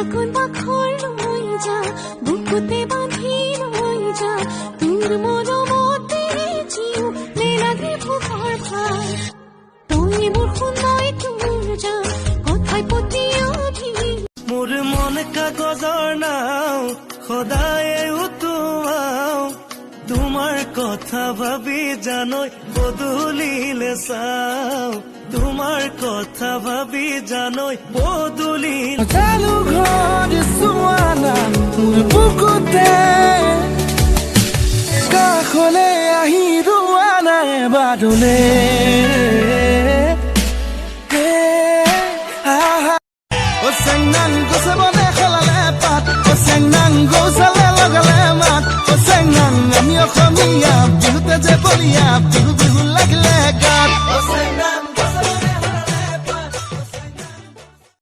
আকন পাখৰ লৈ যা, বুকুতে বান্ধি লৈ যা। তোৰ মৰমতে জীও নেলাগে ভোকৰ ভাৰ। তই মোৰ সোণ, মই তোৰ জান, কথাই পতিয়া। মোৰ মন কাগজৰ নাও, সদায়ে উটুৱাও। তোমাৰ কথা ভাবি জানৈ পদূলিলে চাওঁ। তোমাৰ কথা ভাবি জানৈ পদূলিলে। জানো ঘৰ চোৱানা মোৰ বুকুতে, কাষলে আহি ৰোৱা নাই বাদলে। আহা। অ চেংনাং গছে বনে সলালে পাত, অ চেংনাং গৌচালে লগালে মাত, অ চেংনাং আমি অসমীয়া, বিহুতে যে বলিয়া, বিহু বিহু।